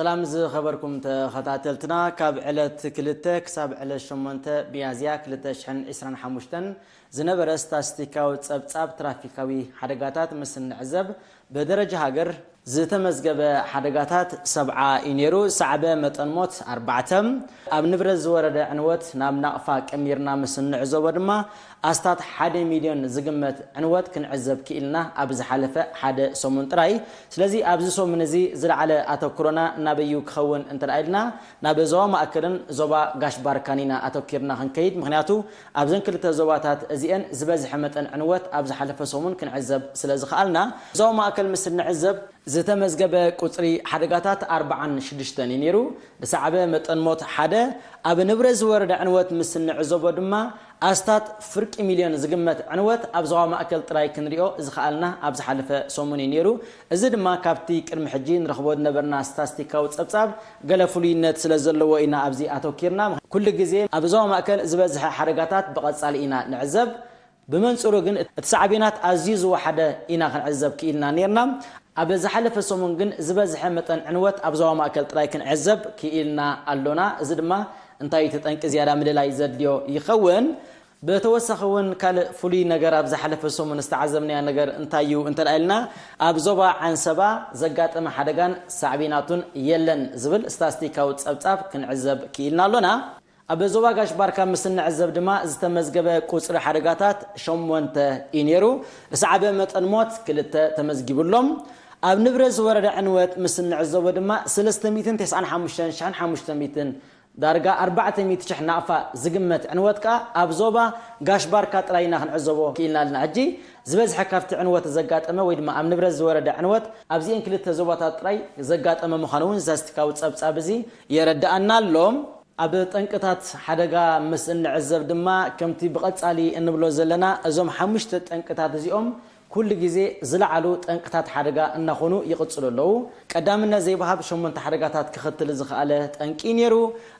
ሰላም ዝኸበርኩም ተኸታተልትና፣ ካብ ዕለት ክልተ ክሳብ ዕለት ሸሞንተ ሚያዝያ ክልተ ሽሕን ዕስራን ሓሙሽተን ዝነበረ ስታስቲካዊ ጸብጻብ ትራፊካዊ ሓደጋታት ምስ እንዕዘብ፣ ብደረጃ ሃገር ዝተመዝገበ ሓደጋታት ሰብዓ እዩ ነይሩ። ዝሰዓበ መጠን ሞት ኣርባዕተ፣ ኣብ ንብረት ዝወረደ ዕንወት ናብ ናቕፋ ቀሚርና ምስ እንዕዘቦ ድማ ኣስታት ሓደ ሚልዮን ዝግመት ዕንወት ክንዕዘብ ክኢልና ኣብ ዝሓለፈ ሓደ ሰሙን ጥራይ። ስለዚ ኣብዚ ሰሙን እዚ ዝለዓለ ኣተኩሮና ናበይ እዩ ክኸውን እንተ ደኣ ኢልና፣ ናብ ዞባ ማእከልን ዞባ ጋሽ ባርካን ኢና ኣተኪርና ክንከይድ። ምኽንያቱ ኣብዘን ክልተ ዞባታት እዚኤን ዝበዝሐ መጠን ዕንወት ኣብ ዝሓለፈ ሰሙን ክንዕዘብ ስለ ዝኸኣልና፣ ዞባ ማእከል ምስ እንዕዘብ ዝተመዝገበ ቁጽሪ ሓደጋታት ኣርባዓን ሽዱሽተን እዩ ነይሩ። ዝሰዓበ መጠን ሞት ሓደ፣ ኣብ ንብረት ዝወረደ ዕንወት ምስ እንዕዘቦ ድማ ኣስታት ፍርቂ ሚልዮን ዝግመት ዕንወት ኣብ ዞባ ማእከል ጥራይ ክንሪኦ ዝኸኣልና ኣብ ዝሓለፈ ሰሙን እዩ ነይሩ። እዚ ድማ ካብቲ ቅድሚ ሕጂ ንረኽቦ ዝነበርና ስታስቲካዊ ጸብጻብ ገለ ፍሉይነት ስለ ዘለዎ ኢና ኣብዚ ኣተኪርና። ኩሉ ግዜ ኣብ ዞባ ማእከል ዝበዝሐ ሓደጋታት ብቐጻሊ ኢና ንዕዘብ። ብመንጽሩ ግን እቲ ሳዕቤናት ኣዝዩ ዝወሓደ ኢና ክንዕዘብ ክኢልና ነይርና። ኣብ ዝሓለፈ ሰሙን ግን ዝበዝሐ መጠን ዕንወት ኣብ ዞባ ማእከል ጥራይ ክንዕዘብ ክኢልና ኣሎና። እዚ ድማ እንታይ እቲ ጠንቂ ዝያዳ ምልላይ ዘድልዮ ይኸውን። ብተወሳኺ እውን ካልእ ፍሉይ ነገር ኣብ ዝሓለፈ ሰሙን ዝተዓዘብናዮ ነገር እንታይ እዩ እንተ ደኣ ኢልና፣ ኣብ ዞባ ዓንሰባ ዘጋጠመ ሓደጋን ሳዕቤናቱን የለን ዝብል ስታስቲካዊ ጸብጻብ ክንዕዘብ ክኢልና ኣሎና። ኣብ ዞባ ጋሽ ባርካ ምስ እንዕዘብ ድማ ዝተመዝገበ ቁጽሪ ሓደጋታት ሸሞንተ እዩ ነይሩ። ዝሰዓበ መጠን ሞት ክልተ ተመዝጊቡ ኣሎ። ኣብ ንብረት ዝወረደ ዕንወት ምስ እንዕዘቦ ድማ ሰለስተ ሚእትን ተስዓን ሓሙሽተን ሽሕን ሓሙሽተ ሚእትን ዳርጋ ኣርባዕተ ሚእቲ ሽሕ ናቕፋ ዝግመት ዕንወት ከኣ ኣብ ዞባ ጋሽ ባርካ ጥራይ ኢና ክንዕዘቦ ክኢልና ኣለና። ሕጂ ዝበዝሐ ካብቲ ዕንወት ዘጋጠመ ወይ ድማ ኣብ ንብረት ዝወረደ ዕንወት ኣብዚኤን ክልተ ዞባታት ጥራይ ዘጋጠመ ምዃኑ እውን ስታስቲካዊ ጸብጻብ እዚ የረድኣና ኣሎ። ኣብ ጠንቅታት ሓደጋ ምስ እንዕዘብ ድማ ከምቲ ብቐጻሊ እንብሎ ዘለና እዞም ሓሙሽተ ጠንቅታት እዚኦም ኩሉ ግዜ ዝለዓሉ ጠንቅታት ሓደጋ እናኾኑ ይቕጽሉ ኣለዉ። ቀዳምነት ዘይወሃብ ሸሞንተ ሓደጋታት ከኸትል ዝኸኣለ ጠንቂ ነይሩ።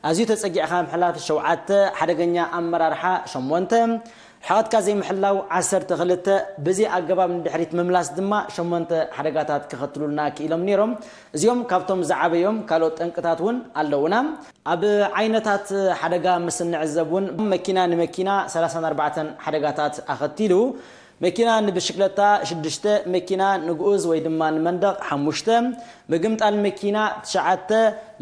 ኣዝዩ ተጸጊዕካ ምሕላፍ፣ ሸውዓተ ሓደገኛ ኣመራርሓ፣ ሸሞንተ ርሕቐትካ ዘይምሕላው፣ ዓሰርተ ክልተ ብዘይ ኣገባብ ንድሕሪት ምምላስ ድማ ሸሞንተ ሓደጋታት ከኸትሉልና ክኢሎም ነይሮም። እዚኦም ካብቶም ዝዓበዮም ካልኦት ጠንቅታት እውን ኣለዉና። ኣብ ዓይነታት ሓደጋ ምስ እንዕዘብ እውን መኪና ንመኪና ሰላሳን ኣርባዕተን ሓደጋታት ኣኸቲሉ። መኪና ንብሽክለታ ሽዱሽተ፣ መኪና ንግኡዝ ወይ ድማ ንመንደቕ ሓሙሽተ፣ ምግምጣል መኪና ትሽዓተ፣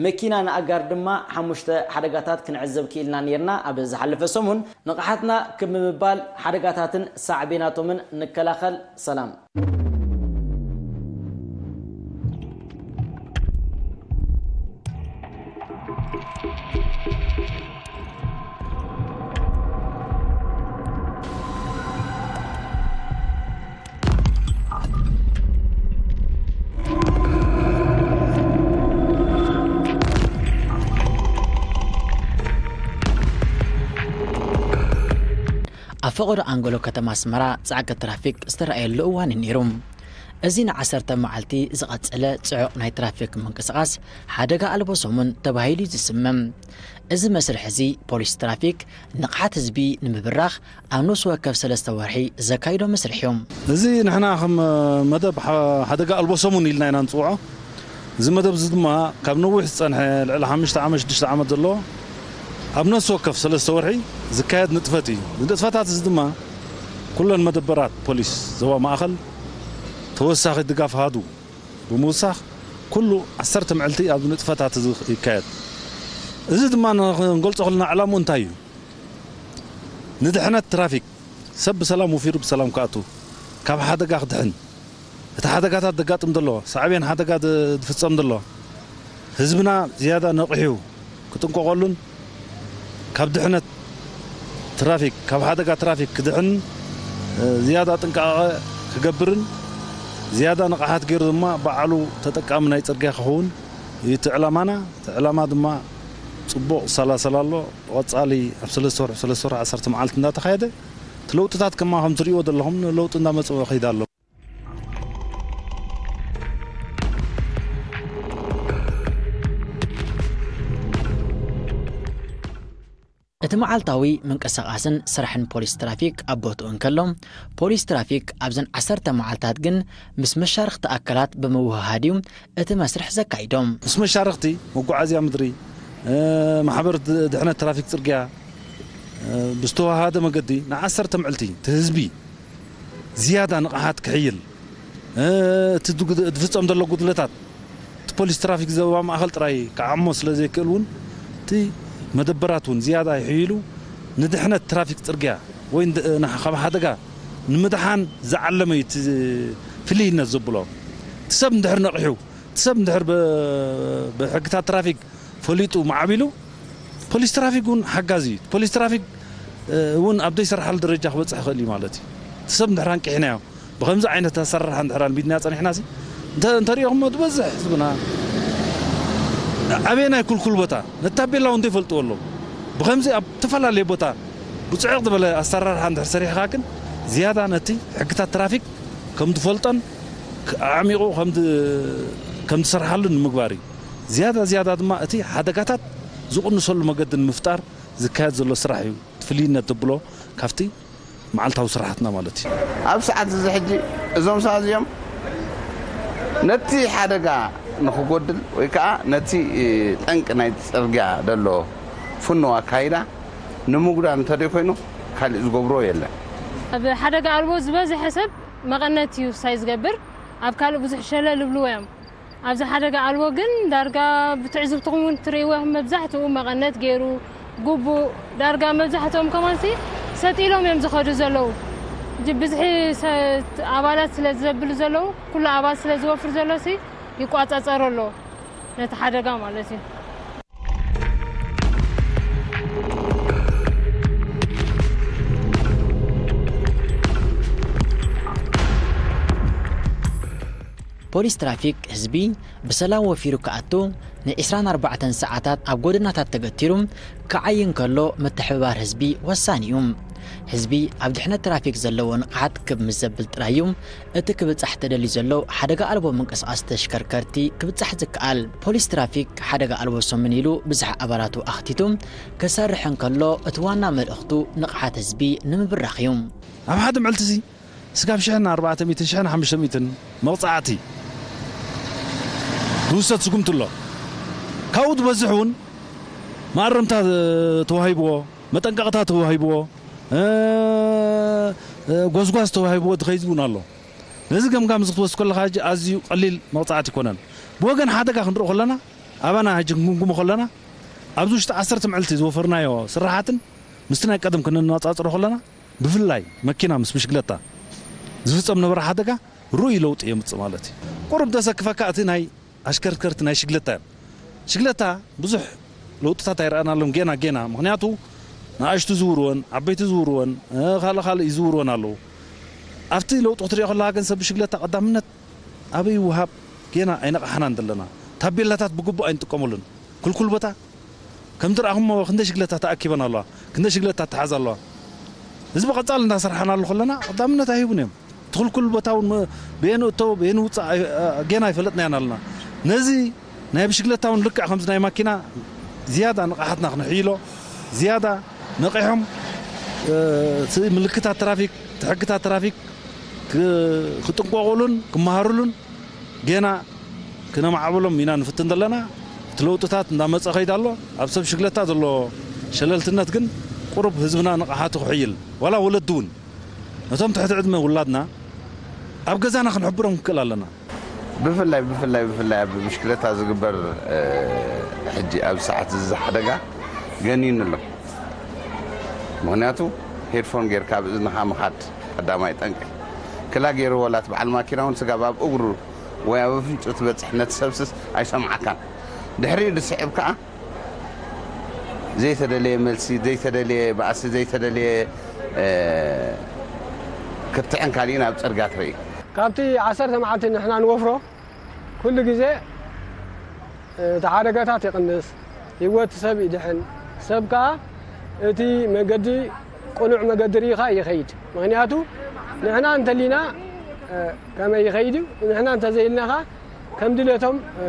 መኪና ንኣጋር ድማ ሓሙሽተ ሓደጋታት ክንዕዘብ ክኢልና ነይርና ኣብ ዝሓለፈ ሰሙን። ንቕሓትና ክብ ብምባል ሓደጋታትን ሳዕቤናቶምን ንከላኸል። ሰላም። ኣብ ፈቐዶ ኣንጎሎ ከተማ ኣስመራ ጻዕቂ ትራፊክ ዝተረኣየሉ እዋን እዩ ነይሩ። እዚ ንዓሰርተ መዓልቲ ዝቐጸለ ጽዑቕ ናይ ትራፊክ ምንቅስቓስ ሓደጋ ኣልቦ ሰሙን ተባሂሉ እዩ ዝስመም። እዚ መስርሕ እዚ ፖሊስ ትራፊክ ንቕሓት ህዝቢ ንምብራኽ ኣብ ነፍሲ ወከፍ ሰለስተ ወርሒ ዘካይዶ መስርሕ እዩ። እዚ ንሕና ከም መደብ ሓ-፣ ሓደጋ ኣልቦ ሰሙን ኢልና ኢና ንጽውዖ። እዚ መደብ እዚ ድማ ካብ ነዊሕ ዝጸንሐ ልዕሊ ሓሙሽተ ዓመት፣ ሽዱሽተ ዓመት ዘሎ ኣብ ነፍሲ ወከፍ ሰለስተ ወርሒ ዝካየድ ንጥፈት እዩ። እዚ ንጥፈታት እዚ ድማ ኩለን መደበራት ፖሊስ ዞባ ማእኸል ተወሳኺ ድጋፍ ሃዱ ብምውሳኽ ኩሉ ዓሰርተ መዕልቲ ኣብዚ ንጥፈታት እዚ ይካየድ። እዚ ድማ ንኽንገልጾ ከለና ዕላምኡ እንታይ እዩ? ንድሕነት ትራፊክ፣ ሰብ ብሰላም ወፊሩ ብሰላም ክኣቱ፣ ካብ ሓደጋ ክድሕን፣ እቲ ሓደጋታት ዘጋጥም ዘሎ፣ ሳዕቤን ሓደጋ ዝ-፣ ዝፍጸም ዘሎ፣ ህዝብና ዝያዳ ነቒሑ ክጥንቀቐሉን ካብ ድሕነት ትራፊክ፣ ካብ ሓደጋ ትራፊክ ክድሕን፣ እ፣ ዝያዳ ጥንቃቐ ክገብርን ዝያዳ ንቕሓት ገይሩ ድማ ባዕሉ ተጠቃሚ ናይ ጽርግያ ክኸውን እዩ እቲ ዕላማና። እቲ ዕላማ ድማ ጽቡቕ ዝሰላሰል ኣሎ። ብቐጻሊ ኣብ ሰለስተ ወርሒ፣ ሰለስተ ወርሒ ዓሰርተ መዓልቲ እንዳተኻየደ፣ እቲ ለውጥታት ከማ ከም ትርእይዎ ዘለኹም ለውጢ እንዳመጽኦ ይኸይድ ኣሎ። እቲ መዓልታዊ ምንቅስቓስን ስራሕን ፖሊስ ትራፊክ ኣብ ቦትኡ እንከሎ፣ ፖሊስ ትራፊክ ኣብዘን ዓሰርተ መዓልታት ግን ምስ መሻርኽቲ ኣካላት ብምውህሃድ እዩ እቲ መስርሕ ዘካይዶም። ምስ መሻርኽቲ መጓዓዝያ ምድሪ፣ እ፣ ማሕበር ድ-፣ ድሕነት ትራፊክ ጽርግያ፣ እ፣ ብዝተዋሃደ መገዲ ንዓሰርተ መዕልቲ እቲ ህዝቢ ዝያዳ ንቕሓት ክሕይል፣ እ፣ እቲ ዝጉድ-፣ ዝፍጸም ዘሎ ጉድለታት እቲ ፖሊስ ትራፊክ ዘበባ ማእኸል ጥራይ ክዓሞ ስለ ዘይክእል እውን እቲ መደበራት እውን ዝያዳ ይሕይሉ። ንድሕነት ትራፊክ ጽርግያ ወይ ንድ-፣ ንሓ-፣ ካብ ሓደጋ ንምድሓን ዝዓለመ እዩ እቲ ፍልይነት ዘብሎ። እቲ ሰብ እንድሕር ነቒሑ፣ እቲ ሰብ እንድሕር ብ-፣ ብሕግታት ትራፊክ ፈሊጡ ማዕቢሉ፣ ፖሊስ ትራፊክ እውን ሓጋዚ እዩ። ፖሊስ ትራፊክ፣ እ፣ እውን ኣብ ዘይሰርሓሉ ደረጃ ክበጽሕ ይኽእል እዩ ማለት እዩ። እቲ ሰብ እንድሕር ኣንቂሕናዮ፣ ብኸምዚ ዓይነት ኣሰራርሓ እንድሕር ኣልሚድናዮ ጸኒሕና ሲ፣ እንተ-፣ እንተሪኦኹሞ ዝበዝሕ ህዝብና ኣበየናይ ኩልኩል ቦታ፣ ነቲ ታቤላ እውን ዘይፈልጥዎ ኣለዉ። ብኸምዚ ኣብ ዝተፈላለየ ቦታ ብጽዕቕ ዝበለ ኣሰራርሓ እንድሕር ሰሪሕኻ ግን ዝያዳ ነቲ ሕግታት ትራፊክ ከም ዝፈልጦን ክ-፣ ኣዕሚቑ ከም ዝ-፣ ከም ዝሰርሓሉ ንምግባር እዩ። ዝያዳ ዝያዳ ድማ እቲ ሓደጋታት ዝቕንሰሉ መገዲ ንምፍጣር ዝካየድ ዘሎ ስራሕ እዩ። እቲ ፍልይነት ዘብሎ ካብቲ መዓልታዊ ስራሓትና ማለት እዩ። ኣብ ሰዓት እዚ ሕጂ እዞም ሰባት እዚኦም ነቲ ሓደጋ ንኽጎድል ወይ ከዓ ነቲ፣ እ፣ ጠንቂ ናይ ጽርግያ ዘሎ ፍኖ ኣካይዳ ንምጉዳል እንተደይ ኮይኑ ካሊእ ዝገብሮ የለን። ኣብ ሓደጋ ኣልቦ ዝበዝሐ ሰብ መቐነት እዩ ሳይ ዝገብር፣ ኣብ ካልእ ብዙሕ ሸለል ይብልዎ እዮም። ኣብዚ ሓደጋ ኣልቦ ግን ዳርጋ ብትዕዝብትኹም እውን ትርእይዎ ኢኹም፣ መብዛሕትኡ መቐነት ገይሩ፣ ግቡእ፣ ዳርጋ መብዛሕትኦም ከማንሲ ሰጥ ኢሎም እዮም ዝኸዱ ዘለዉ። ጅ-፣ ብዝሒ ሰ-፣ ኣባላት ስለ ዘብሉ ዘለዉ፣ ኩሉ ኣባል ስለ ዝወፍር ዘሎሲ ይቋጻጸሮ ኣሎ ነቲ ሓደጋ ማለት እዩ። ፖሊስ ትራፊክ ህዝቢ ብሰላም ወፊሩ ክኣቱ ን ዕስራን ኣርባዕተን ሰዓታት ኣብ ጎደናታት ተገቲሩ ክዓዪ እንከሎ ምትሕብባር ህዝቢ ወሳኒ እዩ። ህዝቢ ኣብ ድሕነት ትራፊክ ዘለዎ ንቕሓት ክብ ምስ ዘብል ጥራይ እዩ እቲ ክብጻሕ ተደልዩ ዘሎ ሓደጋ ኣልቦ ምንቅስቓስ ተሽከርከርቲ ክብጻሕ ዝከኣል። ፖሊስ ትራፊክ ሓደጋ ኣልቦ ሰሙን ኢሉ ብዝሒ ኣባላቱ ኣኽቲቱ ክሰርሕ እንከሎ እቲ ዋና መልእኽቱ ንቕሓት ህዝቢ ንምብራኽ እዩ። ኣብ ሓደ መዕልቲ እዚ ስጋብ ሽሕን ኣርባዕተ ሚእትን ሽሕን ሓሙሽተ ሚእትን መቕጻዕቲ ዝውሰድ ስጉምቲ ኣሎ። ካብኡ ዝበዝሕ እውን መኣረምታ ተዋሂብዎ፣ መጠንቀቕታ ተዋሂብዎ፣ እ፣ እ፣ ጎዝጓዝ ተዋሂብዎ ዝኸይድ እውን ኣሎ። ነዚ ገምጋም እዚ ክትወስድ ከለኻ ሕጂ ኣዝዩ ቀሊል መቕጻዕቲ ኣይኮነን። ብወገን ሓደጋ ክንርኢ ከለና፣ ኣባና ሕጂ ክንግምግሞ ከለና፣ ኣብዚ ውሽጢ ዓሰርተ መዕልቲ ዝወፈርናዮ ስራሓትን ምስቲ ናይ ቀደም ክነነጻጽሮ ከለና፣ ብፍላይ መኪና ምስ ብሽግለታ ዝፍጸም ነበረ ሓደጋ ርኡይ ለውጢ የምጽእ ማለት እዩ። ቁሩብ ዘሰክፈካ እቲ ናይ ኣሽከርከርቲ ናይ ሽግለታ እዮም። ሽግለታ ብዙሕ ለውጥታት ኣይረኣናሎም ጌና ጌና፣ ምኽንያቱ ንኣሽቱ ዝውርወን፣ ዓበይቲ ዝውርወን፣ እ፣ ካልእ ካልእ ዝውርወን ኣለዉ። ኣብቲ ለውጢ ክትሪኦ ከለኻ ግን ሰብ ብሽግለታ ቀዳምነት ኣበይ ይወሃብ ጌና ኣይነቕሓናን ዘለና። ታቤላታት ብግቡእ ኣይንጥቀመሉን። ኩልኩል ቦታ ከም ዝረኣኹሞ ክንደይ ሽግለታ ተኣኪበን ኣለዋ፣ ክንደይ ሽግለታ ተሓዝ ኣለዋ። እዚ ብቐጻል እንዳሰርሓናሉ ከለና ቀዳምነት ኣይህቡን እዮም። ትኽልኩል ቦታ እውን መ-፣ በየን እቶ በየን ውፃእ ኣይ-፣ አ-፣ ጌና ኣይፈለጥናያን ኣለና። ነዚ ናይ ብሽግለታ እውን ልክዕ ከምዚ ናይ ማኪና ዝያዳ ንቕሓትና ክነሕይሎ፣ ዝያዳ ነቒሖም፣ እ፣ እቲ ምልክታት ትራፊክ፣ እቲ ሕግታት ትራፊክ ክ-፣ ክጥንቀቑሉን ክመሃሩሉን ጌና ክነማዕብሎም ኢና ንፍትን ዘለና። እቲ ለውጥታት እንዳመጸ ከይድ ኣሎ። ኣብ ሰብ ሽግለታ ዘሎ ሸለልትነት ግን ቁሩብ ህዝብና ንቕሓቱ ክሕይል፣ ዋላ ወለዲ እውን ነቶም ትሕቲ ዕድመ ውላድና ኣብ ገዛና ክንሕብሮም ክንክእል ኣለና። ብፍላይ፣ ብፍላይ፣ ብፍላይ ኣብ ብሽክለታ ዝግበር፣ እ፣ ሕጂ ኣብ ሰዓት እዚ ሓደጋ ገኒኑ ኣሎ። ምኽንያቱ ሄድፎን ጌርካ ኣብ እዝንኻ ምኻድ ቀዳማይ ጠንቂ። ክላ ገይሩ ወላ እቲ በዓል ማኪና እውን ስጋብ ኣብ እግሩ ወይ ኣብ ኣፍንጭኡ ትበጽሕ ነቲ ሰብስስ ኣይሰምዓካን። ድሕሪኡ ዝስዕብ ከኣ ዘይተደለየ መልሲ፣ ዘይተደለየ ባእሲ፣ ዘይተደለየ፣ እ፣ ክትዕን ካሊእን ኣብ ጽርግያ ትርኢ። ካብቲ ዓሰርተ መዓልቲ ንሕና ንወፍሮ ኩሉ ግዜ እቲ ሓደጋታት ይቕንስ፣ ህይወት ሰብ ይድሕን፣ ሰብ ከኣ እቲ መገዲ ቅኑዕ መገዲ ርኢኻ ይኸይድ። ምኽንያቱ ንሕና እንተሊና፣ እ፣ ከመይ ይኸይድ እዩ? ንሕና እንተዘይልናኻ ከም ድሌቶም፣ እ፣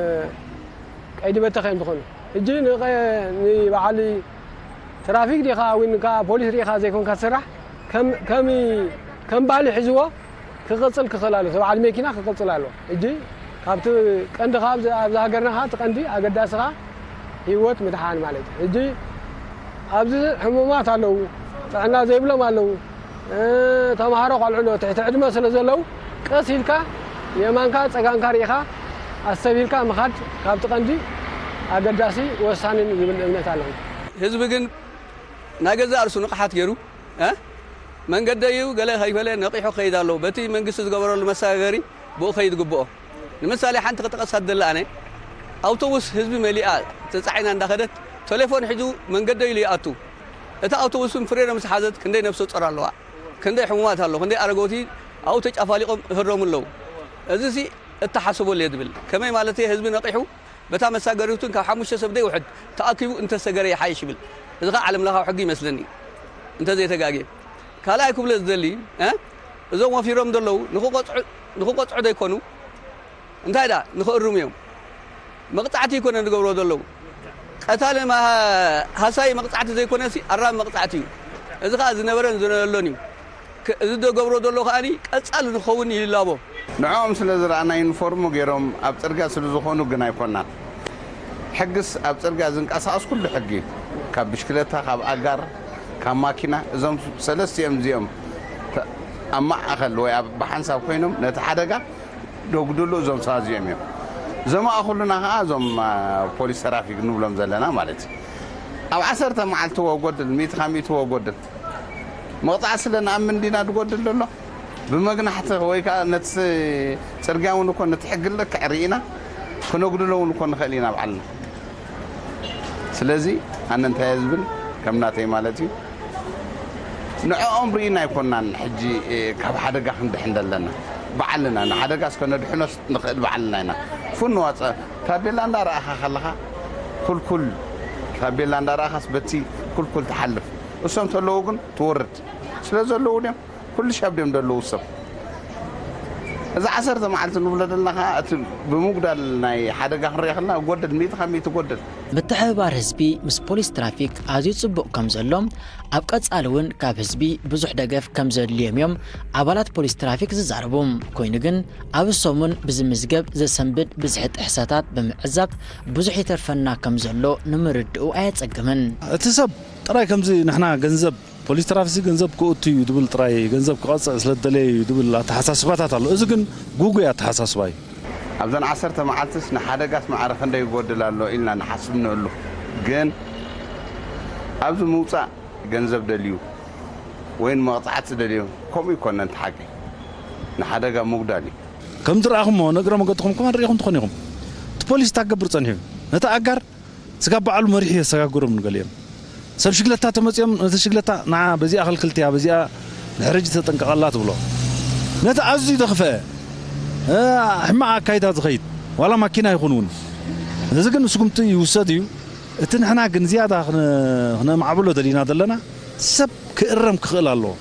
ቀይዲ በተኸ እዮም ዝኾኑ። ሕጂ ንቐ-፣ ንበዓል ትራፊክ ዲኻ ወይ ከዓ ፖሊስ ሪኢኻ ዘይኮንካ ትስራሕ፣ ከም ከም ከም ባህሊ ሒዝዎ ክቕጽል ክኽእል ኣሎ። ሰብ ዓል መኪና ክቕጽል ኣሎ። ሕጂ ካብቲ ቀንዲ ካብ ኣብዚ ሃገርና ከዓ እቲ ቀንዲ ኣገዳሲ ከዓ ህይወት ምድሓን ማለት እዩ። ሕጂ ኣብዚ ሕሙማት ኣለዉ፣ ጥዕና ዘይብሎም ኣለዉ፣ እ፣ ተምሃሮ ቆልዑ ዶ ትሕቲ ዕድመ ስለ ዘለዉ ቀስ ኢልካ የማንካ ጸጋምካ ርኢኻ ኣስተብሂልካ ምኻድ ካብቲ ቀንዲ ኣገዳሲ ወሳንን ዝብል እምነት ኣለኹ። ህዝቢ ግን ናይ ገዛእ ርእሱ ንቕሓት ገይሩ፣ እ፣ መንገደዩ ገለ ከይፈለ ነቒሑ ክኸይድ ኣለዎ። በቲ መንግስቲ ዝገበረሉ መሰጋገሪ ብኡ ከይድ ግብኦ። ንምሳሌ ሓንቲ ክጠቐሳ ዝደሊ ኣነ፣ ኣውቶቡስ ህዝቢ መሊኣ ተጻዒና እንዳኸደት፣ ቴሌፎን ሒዙ መንገደዩ ኢሉ ይኣቱ። እታ ኣውቶቡስ እውን ፍሬኖ ምስ ሓዘት ክንደይ ነፍሰ ጾር ኣለዋ፣ ክንደይ ሕሙማት ኣለዉ፣ ክንደይ ኣረገውቲ ኣብኡ ተጫፋሊቖም ይህረሙ ኣለዉ። እዚሲ እተሓሰበሉ እየ ዝብል። ከመይ ማለት እየ? ህዝቢ ነቒሑ በታ መሳገሪቱን ካብ ሓሙሽተ ሰብ ዘይውሕድ ተኣኪቡ እንተሰገረ ይሓይሽ ይብል። እዚ ኸዓ ዓለም ለኻዊ ሕጊ ይመስለኒ እንተዘይተጋግየ። ካልኣይ ክብሎ ዝደሊ፣ እ፣ እዞም ወፊሮም ዘለዉ ንኽቆጽዑ፣ ንኽቆጽዑ ዘይኮኑ እንታይ ደኣ ንኽእርሙ እዮም። መቕጻዕቲ ኣይኮነን ዝገብርዎ ዘለዉ። ቀታሊ ማ-፣ ሃሳይ መቕጻዕቲ ዘይኮነሲ ኣራሚ መቕጻዕቲ እዩ። እዚ ኸዓ ዝነበረን ዝነበሎን እዩ። ክ-፣ እዚ ዝገብሮ ዘሎ ከኣኒ ቀጻሊ ንኸውን ይላቦ። ንዕኦም ስለ ዝረኣና ዩኒፎርም ገይሮም ኣብ ጽርግያ ስለ ዝኾኑ ግን ኣይኮናን። ሕግስ ኣብ ጽርግያ ዝንቀሳቐስ ኩሉ ሕጊ እዩ። ካብ ብሽክለታ፣ ካብ ኣጋር፣ ካብ ማኪና፣ እዞም ሰለስቲኦም እዚኦም ተ-፣ ኣብ ማእኸል ወይ ኣብ ብሓንሳብ ኮይኖም ነቲ ሓደጋ ደጉድሉ እዞም ሰባት እዚኦም እዮም። ዘማእኹሉና ከኣ እዞም፣ አ፣ ፖሊስ ትራፊክ ንብሎም ዘለና ማለት እዩ። ኣብ ዓሰርተ መዓልቲ ወጎድል፣ ሚእቲ ካብ ሚእቲ ወጎድል። መቕጻዕቲ ስለ ንኣምን ዲና ዝጎድል ዘሎ? ብመግናሕቲ ወይ ከኣ ነቲ ጽርግያ እውን እኮ ነቲ ሕጊ ልክዕ ርኢና ክነጉድሎ እውን እኮ ንኽእል ኢና ባዕልና። ስለዚ ኣነ እንታይ እየ ዝብል ከም ናተይ ማለት እዩ፣ ንዕኦም ርኢና ኣይኮናን ሕጂ፣ እ፣ ካብ ሓደጋ ክንድሕን ዘለና። ባዕልና ንሓደጋስ ከነድሕኖስ ንኽእል ባዕልና ኢና። ፉን ንዋፀ ታቤላ እንዳረኣኻ ከለኻ ኩልኩል፣ ታቤላ እንዳረኣኻስ በቲ ኩልኩል ትሓልፍ። እሶም ተለዉ ግን ትወርድ። ስለ ዘለዉ ድዮም? ኩሉ ሻብ ድዮም ዘለዉ ሰብ? እዚ ዓሰርተ መዓልቲ ንብሎ ዘለና ኸዓ እቲ ብምጉዳል ናይ ሓደጋ ክንሪኦ ከለና ጎደል፣ ሚእቲ ካብ ሚእቲ ጎደል። ምትሕብባር ህዝቢ ምስ ፖሊስ ትራፊክ ኣዝዩ ጽቡቕ ከም ዘሎ፣ ኣብ ቀጻሊ እውን ካብ ህዝቢ ብዙሕ ደገፍ ከም ዘድልዮም እዮም ኣባላት ፖሊስ ትራፊክ ዝዛረቡ። ኮይኑ ግን ኣብዚ ሰሙን ብዝምዝገብ ዘሰንብድ ብዝሒ ጥሕሰታት ብምዕዛብ ብዙሕ ይተርፈና ከም ዘሎ ንምርድኡ ኣየጸግምን። እቲ ሰብ ጥራይ ከምዚ ንሕና ገንዘብ ፖሊስ ትራፊክሲ ገንዘብ ክእቱ እዩ ዝብል ጥራይ፣ ገንዘብ ክቐጽዕ ስለ ዝደለየ እዩ ዝብል ኣተሓሳስባታት ኣሎ። እዚ ግን ግጉይ ኣተሓሳስባ እዩ። ኣብዘን ዓሰርተ መዓልትስ ንሓደጋስ ማዕረ ክንደይ ይጎድል ኣሎ ኢልና ንሓስብ ንህሉ። ግን ኣብዚ ምውጻእ ገንዘብ ደልዩ ወይ ንመቕጻዕቲ ደልዩ፣ ከምኡ ይኮነን እቲ ሓቂ። ንሓደጋ ምጉዳል እዩ። ከም ዝረኣኹሞ ንእግረ መገድኹም ከማን ርኢኹም ትኾኑ ኢኹም። እቲ ፖሊስ እንታይ ክገብር ጸኒሑ? ነቲ ኣጋር ስጋብ በዓሉ መሪሑ የሰጋግሮም ንገሊኦም። ሰብ ሽግለታ ተመጺኦም ነቲ ሽግለታ ንዓ በዚኣ ከልክልትያ፣ በዚኣ ድሕሪ ሕጂ ተጠንቀቐላ ትብሎ። ነቲ ኣዝዩ ዘኽፍአ፣ እ፣ ሕማቕ ኣካይዳ ዝኸይድ፣ ዋላ ማኪና ይኹን እውን። እዚ ግን ስጉምቲ ይውሰድ እዩ። እቲ ንሕና ግን ዝያዳ ክነ-፣ ክነማዕብሎ ደሊና ዘለና፣ ሰብ ክእረም ክኽእል ኣለዎ።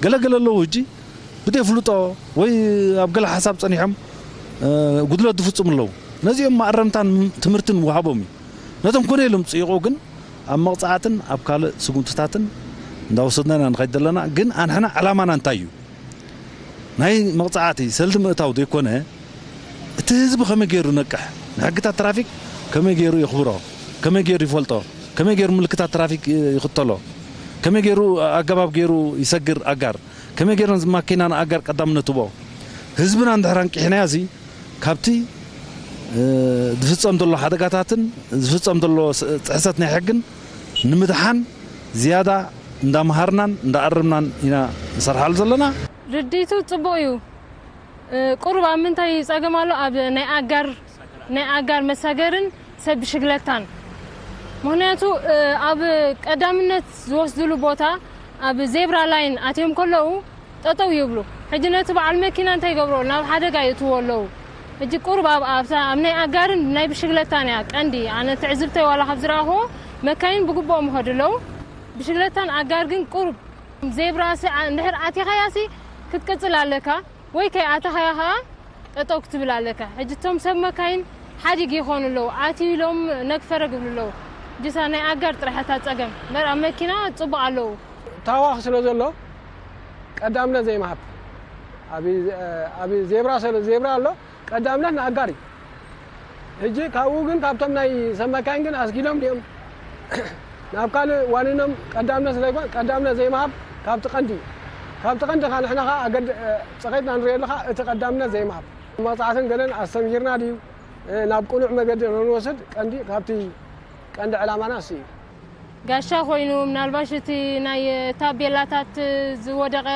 ገለ ገለ ኣለዉ ሕጂ ብደይ ፍልጦ ወይ ኣብ ገለ ሓሳብ ጸኒሖም፣ እ፣ ጉድለት ዝፍጽሙ ኣለዉ። ነዚኦም ማእረምታን ትምህርትን ምውሃቦም እዩ። ነቶም ኮነ ኢሎም ዝጽይቑ ግን ኣብ መቕጻዕትን ኣብ ካልእ ስጉምትታትን እንዳወሰድና ኢና ንኸይድ ዘለና። ግን ኣንሕና ዕላማና እንታይ እዩ? ናይ መቕጻዕቲ ሰልዲ ምእታው ዘይኮነ፣ እቲ ህዝቢ ከመይ ገይሩ ነቅሕ፣ ንሕግታት ትራፊክ ከመይ ገይሩ የኽብሮ፣ ከመይ ገይሩ ይፈልጦ፣ ከመይ ገይሩ ምልክታት ትራፊክ ይኽተሎ፣ ከመይ ገይሩ ኣገባብ ገይሩ ይሰግር ኣጋር፣ ከመይ ገይርና እዚ ማኪና ንኣጋር ቀዳምነት ህቦ። ህዝብና እንድሕር ኣንቂሕናዮ፣ እዚ ካብቲ፣ እ፣ ዝፍጸም ዘሎ ሓደጋታትን ዝፍጸም ዘሎ ስ-፣ ጥሕሰት ናይ ሕግን ንምድሓን ዝያዳ እንዳምሃርናን እንዳኣረምናን ኢና ንሰርሓሉ ዘለና። ርድኢቱ ጽቡቕ እዩ። እ፣ ቁሩብ ኣብ ምንታይ ጸገም ኣሎ? ኣብ ናይ ኣጋር፣ ናይ ኣጋር መሳገርን ሰብ ብሽግለታን። ምኽንያቱ፣ እ፣ ኣብ ቀዳምነት ዝወስድሉ ቦታ ኣብ ዜብራ ላይን ኣትዮም ከለዉ ጠጠው ይብሉ። ሕጂ ነቲ በዓል መኪና እንታይ ይገብሮ? ናብ ሓደጋ የእትዎ ኣለዉ። ሕጂ ቁሩብ ኣብ፣ ኣብታ፣ ኣብ ናይ ኣጋርን ናይ ብሽግለታን እያ ቀንዲ። ኣነ ትዕዝብተይ ዋላ ካብ ዝረኣኽዎ መካይን ብግብኦም ይኸዱ ኣለዉ። ብሽግለታን ኣጋር ግን ቁሩብ ዜብራ ሲ-፣ ኣ-፣ እንድሕር ኣቲኻያሲ ክትቅጽል ኣለካ። ወይ ከይኣተኻያ ኸኣ ጠጠው ክትብል ኣለካ። ሕጂ እቶም ሰብ መካይን ሓዲግ ይኾኑ ኣለዉ። ኣትዩ ኢሎም ነግፈረግ ይብሉ ኣለዉ። ጅሳ ናይ ኣጋር ጥራሕ እታ ጸገም እምበር ኣብ መኪና ጽቡቕ ኣለዉ። ታዋኽ ስለ ዘሎ ቀዳምነት ዘይምሃብ። ኣብ፣ ኣብ ዜብራ ስለ ዜብራ ኣሎ ቀዳምነት ንኣጋር እዩ። ሕጂ ካብኡ ግን ካብቶም ናይ ሰማካይን ግን ኣስጊዶም ድዮም ናብ ካልእ ዋኒኖም ቀዳምነት ስለ ዘይኮነ ቀዳምነት ዘይምሃብ ካብቲ ቀንዲ እዩ። ካብቲ ቀንዲ ከኣ ንሕና ከኣ ኣገድ-፣ ጸቂጥና ንሪኦ ኣለኻ እቲ ቀዳምነት ዘይምሃብ። መቕጻዕትን ገለን ኣስተምሂርና ድዩ ናብ ቅኑዕ መገዲ ንወስድ ቀንዲ ካብቲ ቀንዲ ዕላማና እሱ እዩ። ጋሻ ኮይኑ ምናልባሽ እቲ ናይ ታቤላታት ዝወደቐ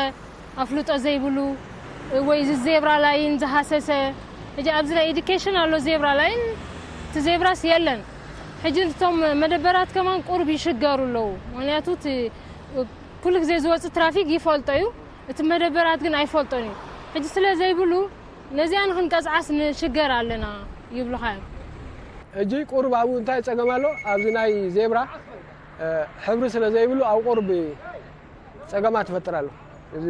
ኣፍልጦ ዘይብሉ ወይ እዚ ዜብራ ላይን ዝሃሰሰ፣ ሕጂ ኣብዚ ናይ ኤዱኬሽን ኣሎ ዜብራ ላይን፣ እቲ ዜብራስ የለን። ሕጂ እቶም መደበራት ከማን ቁርብ ይሽገሩ ኣለዉ። ምክንያቱ እቲ ኩሉ ግዜ ዝወፅእ ትራፊክ ይፈልጦ እዩ፣ እቲ መደበራት ግን ኣይፈልጦን እዩ። ሕጂ ስለ ዘይብሉ ነዚኣ ንክንቀፅዓስ ንሽገር ኣለና ይብሉኻ እዮም። ሕጂ ቁሩብ ኣብኡ እንታይ ጸገም ኣሎ? ኣብዚ ናይ ዜብራ፣ እ፣ ሕብሪ ስለ ዘይብሉ ኣብ ቁሩብ ጸገማት ይፈጥር ኣሎ። እዚ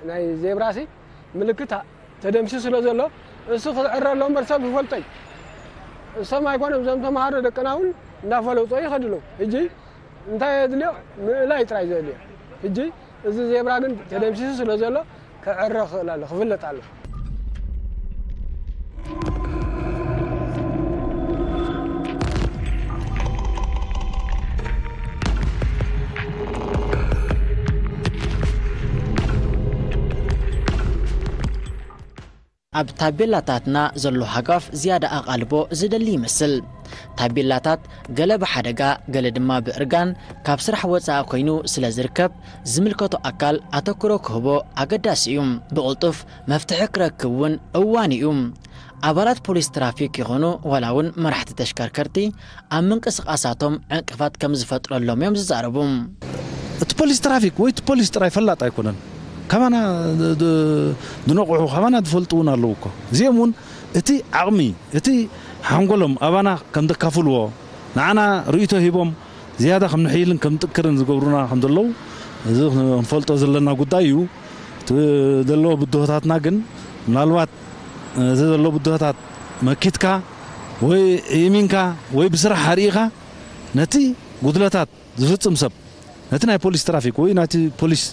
ናይ ዜብራሲ ምልክት ተደምሲሱ ስለ ዘሎ እሱ ክዕረ ኣሎ እምበር ሰብ ይፈልጦ እዩ። እሶም ኣይኮነም እዞም ተምሃሮ ደቅና እውን እንዳፈለጦ ይኸዱ ኣለዉ። ሕጂ እንታይ የድልዮ? ምእላይ ጥራይ ዘድልዮ። ሕጂ እዚ ዜብራ ግን ተደምሲሱ ስለ ዘሎ ክዕረ ክኽእል ኣሎ፣ ክፍለጥ ኣሎ። ኣብ ታቤላታትና ዘሎ ሃጓፍ ዝያዳ ኣቓልቦ ዝደሊ ይመስል። ታቤላታት ገለ ብሓደጋ ገለ ድማ ብእርጋን ካብ ስራሕ ወጻኢ ኮይኑ ስለ ዝርከብ ዝምልከቶ ኣካል ኣተኩሮ ክህቦ ኣገዳሲ እዩ። ብቕልጡፍ መፍትሒ ክረክብ እውን እዋኑ እዩ። ኣባላት ፖሊስ ትራፊክ ይኹኑ ዋላ እውን መራሕቲ ተሽከርከርቲ ኣብ ምንቅስቓሳቶም ዕንቅፋት ከም ዝፈጥረሎም እዮም ዝዛረቡ። እቲ ፖሊስ ትራፊክ ወይ እቲ ፖሊስ ጥራይ ፈላጥ ኣይኮነን። ካባና ዝነቕሑ ካባና ዝፈልጡ እውን ኣለዉ እኮ። እዚኦም እውን እቲ ዓቕሚ እቲ ሓንጎሎም ኣባና ከም ዘካፍልዎ ንዓና ርእይቶ ሂቦም ዝያዳ ከም ንሕይልን ከም ንጥንክርን ዝገብሩና ከም ዘለዉ እዚ ክንፈልጦ ዘለና ጉዳይ እዩ። እቲ ዘለዎ ብድሆታትና ግን ምናልባት እዚ ዘሎ ብድሆታት መኪትካ ወይ ኢሚንካ ወይ ብስራሕ ኣርኢኻ ነቲ ጉድለታት ዝፍጽም ሰብ ነቲ ናይ ፖሊስ ትራፊክ ወይ ናቲ ፖሊስ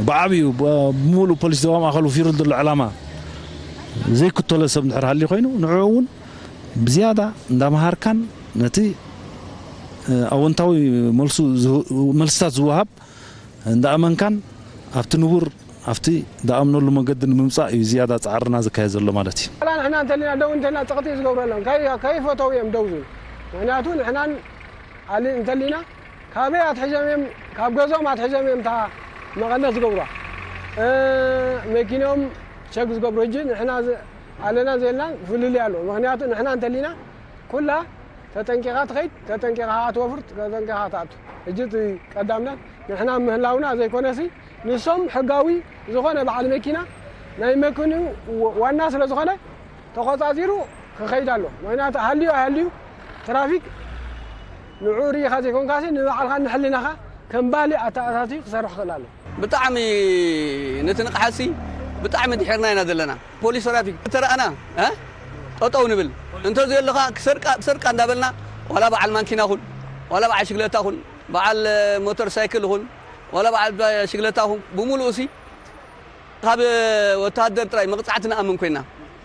ብዓብዩ ብምሉእ ፖሊስ ዞባ ማእኸል ወፊሩ ዘሎ ዕላማ ዘይክተሎ ሰብ እንድሕር ሃልዩ ኮይኑ ንዕኡ እውን ብዝያዳ እንዳመሃርካን ነቲ ኣወንታዊ መልሱ መልስታት ዝወሃብ እንዳኣመንካን ኣብቲ ንቡር ኣብቲ ዝኣምነሉ መገዲ ንምምፃእ እዩ ዝያዳ ፃዕርና ዝካየድ ዘሎ ማለት እዩ። ዋላ ንሕና እንተሊና ደው እንተልና ፀቕጢ እዩ ዝገብረሎም ከይፈተው እዮም ደው ዝብል ምክንያቱ ንሕናን ኣሊ እንተሊና ካበይ ኣትሒዞም እዮም ካብ ገዝኦም ኣትሒዞም እዮም እታ መቐነት ዝገብሩዋ መኪንኦም ቸክ ዝገብሩ ሕጂ ንሕና ኣለና ዘየልና ፍልልይ ኣሎ ምክንያቱ ንሕና እንተሊና ኩላ ተጠንቂቓ ትኸይድ ተጠንቂቓ ትወፍር ተጠንቂቓ ትኣቱ ሕጂ እቲ ቀዳምነት ንሕና ምህላውና ዘይኮነሲ ንሶም ሕጋዊ ዝኾነ በዓል መኪና ናይ መኪንኡ ዋና ስለ ዝኾነ ተቖፃፂሩ ክኸይድ ኣሎ ምክንያቱ ሃልዩ ኣይሃልዩ ትራፊክ ንዑ ርኢኻ ዘይኮንካሲ ንባዕልኻ ንሕልናኻ ከም ባሊ ኣተኣታትዩ ክሰርሕ ክኽእል ኣሎ። ብጣዕሚ ነቲ ንቕሓትሲ ብጣዕሚ ድሒርና ኢና ዘለና ፖሊስ ትራፊክ እንተረኣና እ ጠጠው ንብል እንተዘየሎ ከዓ ክሰርቃ ክሰርቃ እንዳበልና ዋላ በዓል ማንኪና ኹን ዋላ በዓል ሽግለታ ኹን በዓል ሞተር ሳይክል ኹን ዋላ በዓል ሽግለታ ኹን ብምሉኡሲ ካብ ወተሃደር ጥራይ መቕፃዕቲ ንኣምን ኮይና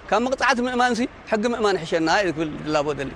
ካብ መቕፃዕቲ ምእማንሲ ሕጊ ምእማን ይሕሸና እየ ክብል ድላቦ ደሊ።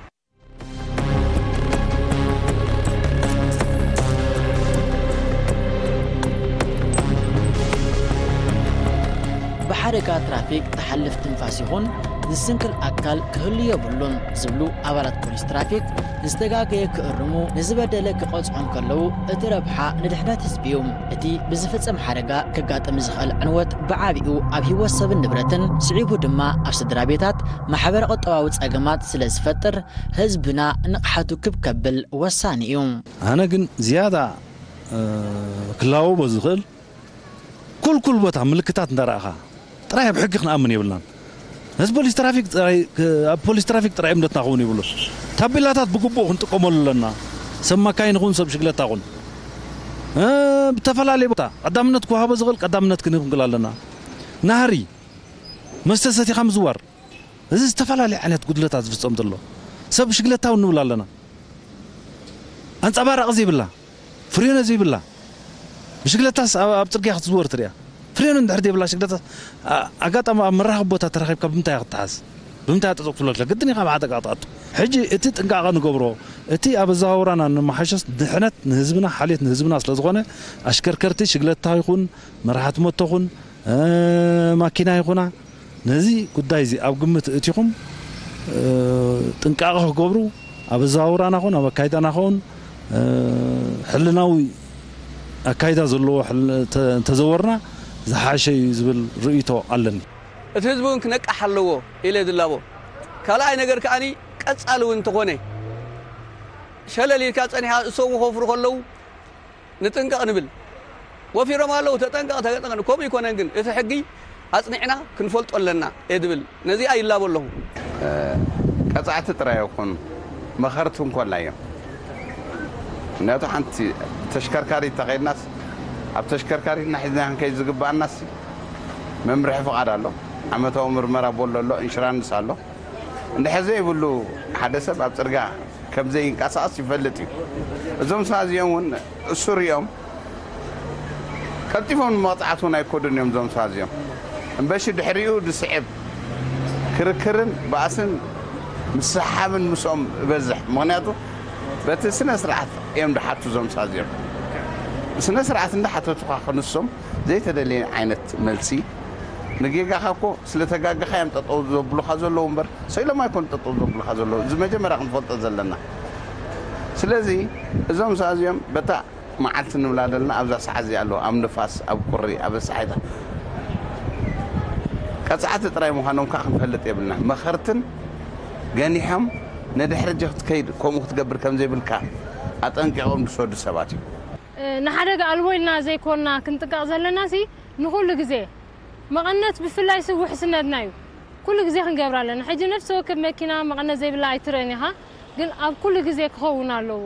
ብሓደጋ ትራፊክ ትሓልፍ ትንፋስ ይኹን ዝስንክል ኣካል ክህሉ የብሉን ዝብሉ ኣባላት ፖሊስ ትራፊክ ንዝተጋገየ ክእርሙ ንዝበደለ ክቐፅዖ እንከለዉ እቲ ረብሓ ንድሕነት ህዝቢ እዩ። እቲ ብዝፍፀም ሓደጋ ከጋጥም ዝኽእል ዕንወት ብዓቢኡ ኣብ ህይወት ሰብን ንብረትን ስዒቡ ድማ ኣብ ስድራ ቤታት ማሕበረ ቁጠባዊ ፀገማት ስለ ዝፈጥር ህዝብና ንቕሓቱ ክብ ከብል ወሳኒ እዩ። ኣነ ግን ዝያዳ ክላወቦ ዝኽእል ኩልኩል ቦታ ምልክታት እንዳረኣኻ ጥራይ ኣብ ሕጊ ክንኣምን የብልናን። ነዚ ፖሊስ ትራፊክ ጥራይ ኣብ ፖሊስ ትራፊክ ጥራይ እምነትና ክኸውን የብሉን። ታቤላታት ብግቡእ ክንጥቀመሉ ኣለና። ሰብ ማካይን ይኹን ሰብ ሽግለታ ይኹን ብተፈላለየ ቦታ ቀዳምነት ክወሃቦ ዝኽእል ቀዳምነት ክንህብ ክንክእል ኣለና። ናህሪ መስተ ሰቲኻ ምዝዋር እዚ ዝተፈላለየ ዓይነት ጉድለታት ዝፍጸም ዘሎ ሰብ ሽግለታ እውን ንብል ኣለና። ኣንጸባራቒ ዘይብላ፣ ፍሬነ ዘይብላ፣ ብሽግለታስ ኣብ ኣብ ጽርግያ ክትዝወር ትሪኣ። ፍሬነ እንድሕር ዘይብላ ሽግለታ፣ ኣ-፣ ኣጋጣሚ ኣብ መራኸቢ ቦታ ተራኺብካ ብምንታይ እያ ክትተሓዝ? ብምንታይ እያ ጠጠው ክትብለካ? ግድን ኢኻ ኣብ ሓደጋ ክትኣቱ። ሕጂ እቲ ጥንቃቐ ንገብሮ፣ እቲ ኣብ ኣዘዋውራና ንመሓሸስ ድሕነት ንህዝብና፣ ሓልዮት ንህዝብና ስለ ዝኾነ፣ ኣሽከርከርቲ ሽግለታ ይኹን፣ መራሕቲ ሞቶ ኹን፣ እ፣ ማኪና ይኹና፣ ነዚ ጉዳይ እዚ ኣብ ግምት እቲኹም፣ እ፣ ጥንቃቐ ክገብሩ፣ ኣብ ኣዘዋውራና ኹን ኣብ ኣካይዳና ኹን፣ እ፣ ሕልናዊ ኣካይዳ ዘለዎ ሕል-፣ ተ-፣ እንተዘወርና ዝሓሸ እዩ ዝብል ርእይቶ ኣለኒ። እቲ ህዝቢ እውን ክነቅሕ ኣለዎ ኢለ ዝላቦ። ካልኣይ ነገር ከኣኒ ቀጻሊ እውን እንተኾነ ሸለል ኢልካ ጸኒሕካ እሶም ክወፍሩ ከለዉ ንጥንቀቕ ንብል። ወፊሮም ኣለዉ፣ ተጠንቀቕ፣ ተጠንቀቕ። ከምኡ ኣይኮነን ግን እቲ ሕጊ ኣጽኒዕና ክንፈልጦ ኣለና እየ ዝብል። ነዚኣ ይላቦ ኣለኹ። እ፣ ቀጻዕቲ ጥራይ ኣይኮኑን፣ መኸርቲ እንኮላ እዮም። ምክንያቱ ሓንቲ ተሽከርካሪት ተኸይድናስ፣ ኣብ ተሽከርካሪትና ሒዝና ክንከይድ ዝግብኣናስ መምርሒ ፍቓድ ኣሎ፣ ዓመታዊ ምርመራ ቦሎ ኣሎ፣ ኢንሹራንስ ኣሎ። እንድሕር ዘይብሉ ሓደ ሰብ ኣብ ጽርግያ ከም ዘይንቀሳቐስ ይፈልጥ እዩ። እዞም ሰባት እዚኦም እውን እሱር እዮም። ቀልጢፎም ንመቕጻዕቲ እውን ኣይከዱን እዮም እዞም ሰባት እዚኦም። እምበሺ ድሕሪኡ ዝስዕብ ክርክርን ባእስን ምስሓብን ምስኦም ይበዝሕ። ምኽንያቱ በቲ ስነ ስርዓት እዮም ድሓቱ እዞም ሰባት እዚኦም። ብስነ ስርዓት እንዳሓተቱኻ ክንሶም ዘይተደለየ ዓይነት መልሲ፣ ንጌጋኻ እኮ ስለ ተጋገኻ እዮም ጠጠው ዘብሉኻ ዘለዉ እምበር፣ ሰኢሎም ኣይኮኑ ጠጠው ዘብሉኻ ዘለዉ። እዚ መጀመርያ ክንፈልጦ ዘለና። ስለዚ እዞም ሰባት እዚኦም በታ መዓልቲ ንብላ ዘለና ኣብዛ ሰዓት እዚኣ ኣለዉ፣ ኣብ ንፋስ፣ ኣብ ቁሪ፣ ኣብ ኣሳሒታ። ቀጻዕቲ ጥራይ ምዃኖም ከኣ ክንፈልጥ የብልና። መኸርትን ገኒሖም ንድሕሪ እጂ ክትከይድ ከምኡ ክትገብር ከም ዘይብልካ ኣጠንቂቖም ዝሰዱ ሰባት እዮም። እ፣ ንሓደጋ ኣልቦ ኢልና ዘይኮንና ክንጥንቀቕ ዘለናሲ ንኹሉ ግዜ። መቐነት ብፍላይ ሲ ውሕስነትና እዩ። ኩሉ ግዜ ክንገብር ኣለና። ሕጂ ነፍሲ ወከፍ መኪና መቐነት ዘይብላ ኣይትርእን ኢኻ፣ ግን ኣብ ኩሉ ግዜ ክኸውን ኣለዎ።